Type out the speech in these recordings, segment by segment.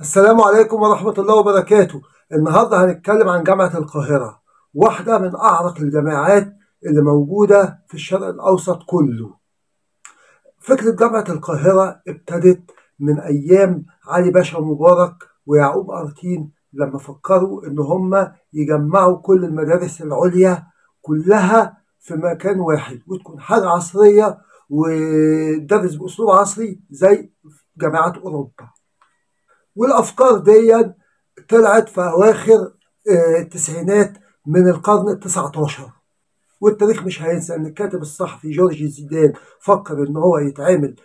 السلام عليكم ورحمة الله وبركاته. النهاردة هنتكلم عن جامعة القاهرة، واحدة من أعرق الجامعات اللي موجودة في الشرق الأوسط كله. فكرة جامعة القاهرة ابتدت من أيام علي باشا مبارك ويعقوب أرتين، لما فكروا إن هم يجمعوا كل المدارس العليا كلها في مكان واحد وتكون حاجة عصرية وتدرس بأسلوب عصري زي جامعات أوروبا. والأفكار دي طلعت في أواخر التسعينات من القرن ال19. والتاريخ مش هينسى إن الكاتب الصحفي جورج زيدان فكر إن هو يتعمل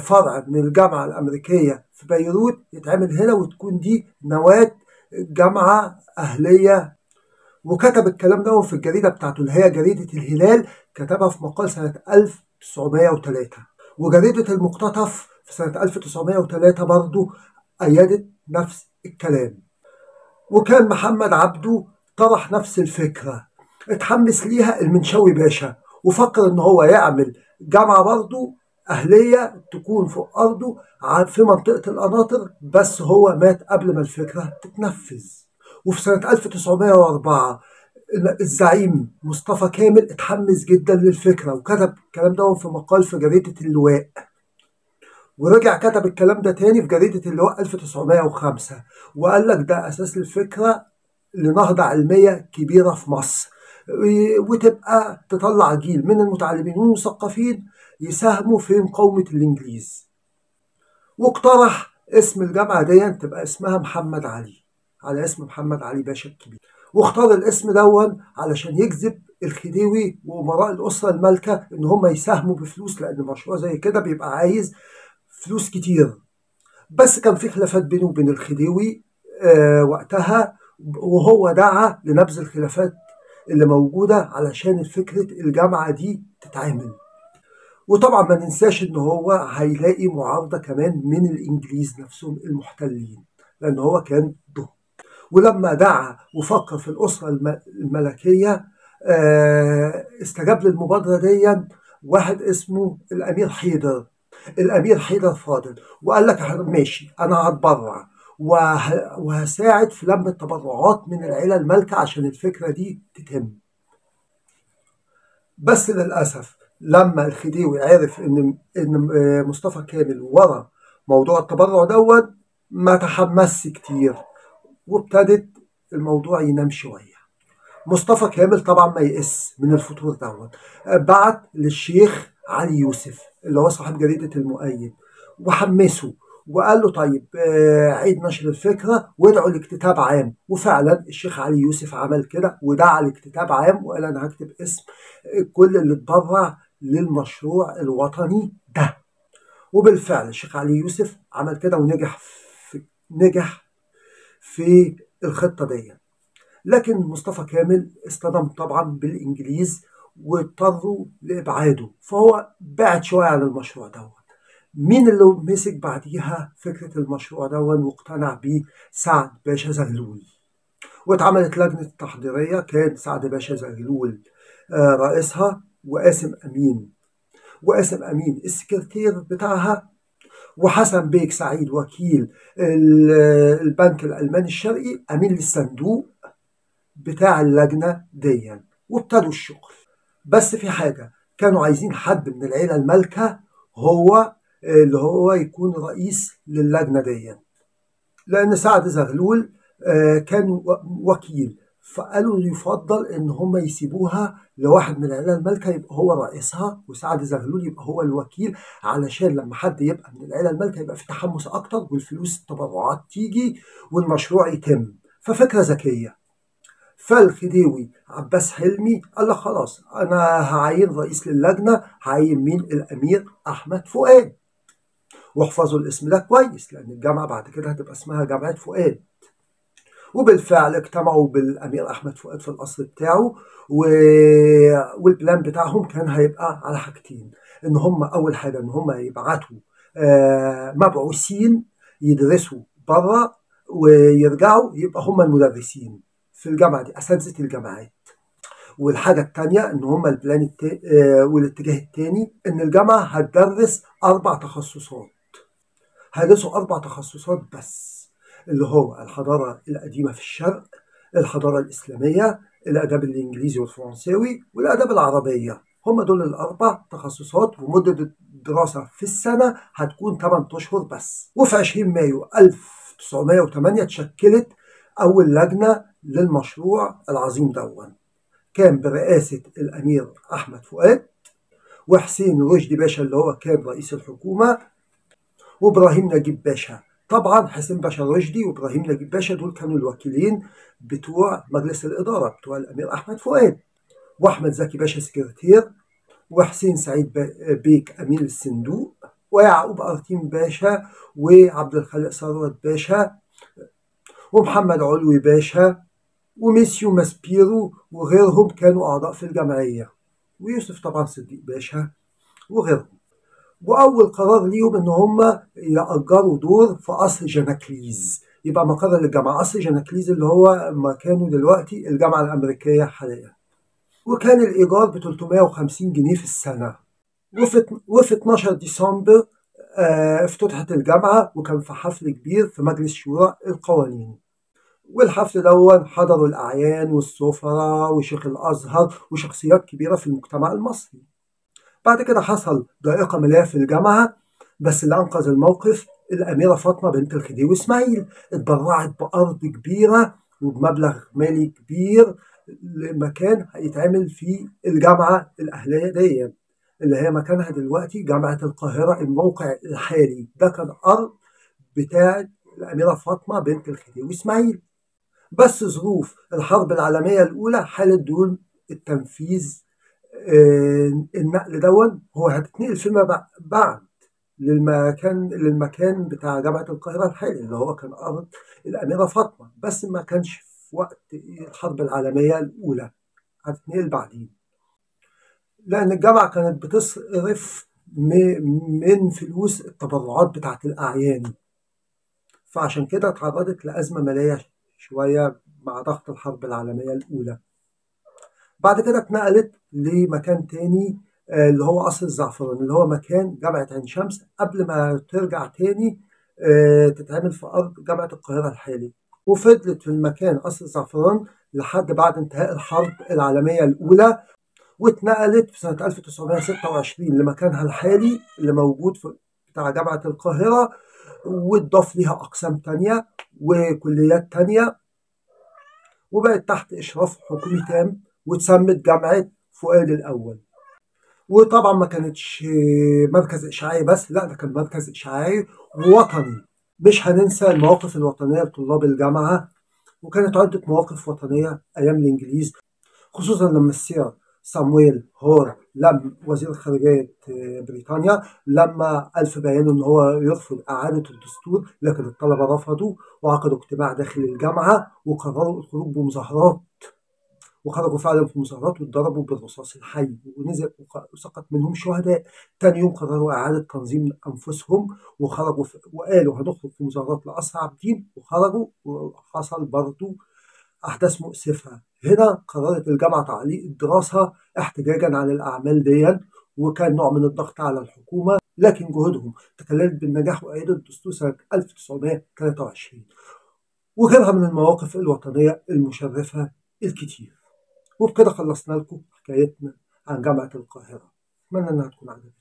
فرع من الجامعة الأمريكية في بيروت، يتعمل هنا وتكون دي نواة جامعة أهلية. وكتب الكلام ده في الجريدة بتاعته اللي هي جريدة الهلال، كتبها في مقال سنة 1903. وجريدة المقتطف في سنة 1903 برضو أيدت نفس الكلام. وكان محمد عبده طرح نفس الفكرة، اتحمس ليها المنشاوي باشا وفكر ان هو يعمل جامعة برضو أهلية تكون فوق أرضه في منطقة القناطر، بس هو مات قبل ما الفكرة تتنفذ. وفي سنة 1904 الزعيم مصطفى كامل اتحمس جدا للفكرة وكتب الكلام ده في مقال في جريدة اللواء، ورجع كتب الكلام ده تاني في جريدة اللواء 1905، وقال لك ده أساس الفكرة لنهضة علمية كبيرة في مصر، وتبقى تطلع جيل من المتعلمين والمثقفين يساهموا في مقاومة الإنجليز. واقترح اسم الجامعة دي تبقى اسمها محمد علي، على اسم محمد علي باشا الكبير. واختار الاسم دون علشان يجذب الخديوي وأمراء الأسرة المالكة إن هم يساهموا بفلوس، لأن مشروع زي كده بيبقى عايز فلوس كتير. بس كان في خلافات بينه وبين الخديوي وقتها، وهو دعا لنبذ الخلافات اللي موجودة علشان فكرة الجامعة دي تتعمل. وطبعا ما ننساش ان هو هيلاقي معارضة كمان من الانجليز نفسهم المحتلين، لان هو كان ضد. ولما دعا وفكر في الأسرة الملكية استجاب للمبادرة دي واحد اسمه الأمير حيدر، الأمير حيدر فاضل، وقال لك ماشي أنا هتبرع وهساعد في لم التبرعات من العيلة المالكة عشان الفكرة دي تتم. بس للأسف لما الخديوي عرف إن مصطفى كامل ورا موضوع التبرع دوت ما تحمسش كتير، وابتدت الموضوع ينام شوية. مصطفى كامل طبعا ما يئس من الفتور دوت، بعت للشيخ علي يوسف اللي هو صاحب جريدة المؤيد وحمسه وقال له طيب عيد نشر الفكرة وادعوا لاكتتاب عام. وفعلا الشيخ علي يوسف عمل كده ودعا لاكتتاب عام وقال انا هكتب اسم كل اللي اتبرع للمشروع الوطني ده. وبالفعل الشيخ علي يوسف عمل كده ونجح في الخطة دي. لكن مصطفى كامل اصطدم طبعا بالإنجليز واضطروا لإبعاده، فهو بعد شوية عن المشروع دوت. مين اللي مسك بعديها فكرة المشروع دوت واقتنع بيه؟ سعد باشا زغلول. واتعملت لجنة التحضيرية، كان سعد باشا زغلول رئيسها، وقاسم أمين، وقاسم أمين السكرتير بتاعها، وحسن بيك سعيد وكيل البنك الألماني الشرقي أمين للصندوق بتاع اللجنة دي. وابتدوا الشغل. بس في حاجة، كانوا عايزين حد من العيلة المالكة هو اللي هو يكون رئيس للجنة دي، لأن سعد زغلول كان وكيل، فقالوا يفضل إن هم يسيبوها لواحد من العيلة المالكة يبقى هو رئيسها، وسعد زغلول يبقى هو الوكيل، علشان لما حد يبقى من العيلة المالكة يبقى في تحمس أكتر والفلوس التبرعات تيجي والمشروع يتم. ففكرة ذكية. فالخديوي عباس حلمي قال لك خلاص أنا هعين رئيس للجنة، هعين مين؟ الأمير أحمد فؤاد. واحفظوا الاسم ده كويس لأن الجامعة بعد كده هتبقى اسمها جامعة فؤاد. وبالفعل اجتمعوا بالأمير أحمد فؤاد في القصر بتاعه، والبلان بتاعهم كان هيبقى على حاجتين، إن هم أول حاجة إن هم يبعتوا مبعوثين يدرسوا بره ويرجعوا يبقى هم المدرسين في الجامعة دي، أساتذة الجامعات. والحاجة التانية إن هم البلان والاتجاه التاني إن الجامعة هتدرس 4 تخصصات، هيدرسوا 4 تخصصات بس. اللي هو الحضارة القديمة في الشرق، الحضارة الإسلامية، الآداب الإنجليزي والفرنساوي، والآداب العربية. هم دول الأربع تخصصات، ومدة الدراسة في السنة هتكون 8 أشهر بس. وفي 20 مايو 1908 تشكلت أول لجنة للمشروع العظيم دون، كان برئاسة الأمير أحمد فؤاد، وحسين رشدي باشا اللي هو كان رئيس الحكومة، وإبراهيم نجيب باشا. طبعا حسين باشا رشدي وإبراهيم نجيب باشا دول كانوا الوكيلين بتوع مجلس الإدارة بتوع الأمير أحمد فؤاد، وأحمد زكي باشا سكرتير، وحسين سعيد بيك أمين الصندوق، ويعقوب أرتين باشا، وعبد الخالق ثروت باشا، ومحمد علوي باشا، وميسيو ماسبيرو، وغيرهم كانوا أعضاء في الجمعية، ويوسف طبعا صديق باشا وغيرهم. وأول قرار ليهم إن هم يأجروا دور في قصر جناكليز، يبقى مقر للجامعة، قصر جناكليز اللي هو مكانه دلوقتي الجامعة الأمريكية حاليا. وكان الإيجار ب 350 جنيه في السنة. وفي 12 ديسمبر افتتحت الجامعة، وكان في حفل كبير في مجلس شورى القوانين. والحفل دون حضروا الأعيان والسفراء وشيخ الأزهر وشخصيات كبيرة في المجتمع المصري. بعد كده حصل ضائقة مالية في الجامعة، بس اللي أنقذ الموقف الأميرة فاطمة بنت الخديوي إسماعيل، اتبرعت بأرض كبيرة وبمبلغ مالي كبير لمكان هيتعمل فيه الجامعة الأهلية دي، اللي هي مكانها دلوقتي جامعة القاهرة الموقع الحالي. ده كان أرض بتاعة الأميرة فاطمة بنت الخديوي إسماعيل. بس ظروف الحرب العالمية الأولى حالت دون التنفيذ النقل دون، هو هتتنقل فيما بعد للمكان بتاع جامعة القاهرة الحالي اللي هو كان أرض الأميرة فاطمة، بس ما كانش في وقت الحرب العالمية الأولى، هتتنقل بعدين، لأن الجامعة كانت بتصرف من فلوس التبرعات بتاعت الأعيان، فعشان كده اتعرضت لأزمة مالية شوية مع ضغط الحرب العالمية الأولى. بعد كده اتنقلت لمكان تاني اللي هو قصر الزعفران، اللي هو مكان جامعة عين شمس، قبل ما ترجع تاني تتعمل في أرض جامعة القاهرة الحالي. وفضلت في المكان قصر الزعفران لحد بعد انتهاء الحرب العالمية الأولى، واتنقلت في سنة 1926 لمكانها الحالي اللي موجود في بتاع جامعة القاهرة، واتضاف ليها أقسام تانية وكليات تانية، وبقت تحت إشراف حكومي تام، واتسمت جامعة فؤاد الأول. وطبعا ما كانتش مركز إشعاعي بس، لا ده كان مركز إشعاعي ووطني. مش هننسى المواقف الوطنية لطلاب الجامعة، وكانت عدة مواقف وطنية أيام الإنجليز، خصوصا لما السير سامويل هور لم وزير خارجية بريطانيا لما ألف بيانه إن هو يرفض إعادة الدستور، لكن الطلبة رفضوا وعقدوا اجتماع داخل الجامعة وقرروا الخروج بمظاهرات، وخرجوا فعلا في مظاهرات واتضربوا بالرصاص الحي ونزل وسقط منهم شهداء. تاني يوم قرروا إعادة تنظيم أنفسهم وخرجوا وقالوا هنخرج في مظاهرات لأسرع عابدين، وخرجوا وحصل برضو أحداث مؤسفة. هنا قررت الجامعة تعليق الدراسة احتجاجا على الأعمال دي، وكان نوع من الضغط على الحكومة، لكن جهودهم تكللت بالنجاح وأيدوا الدستور سنة 1923 وغيرها من المواقف الوطنية المشرفة الكتير. وبكده خلصنا لكم حكايتنا عن جامعة القاهرة، أتمنى إنها تكون عجبتكم.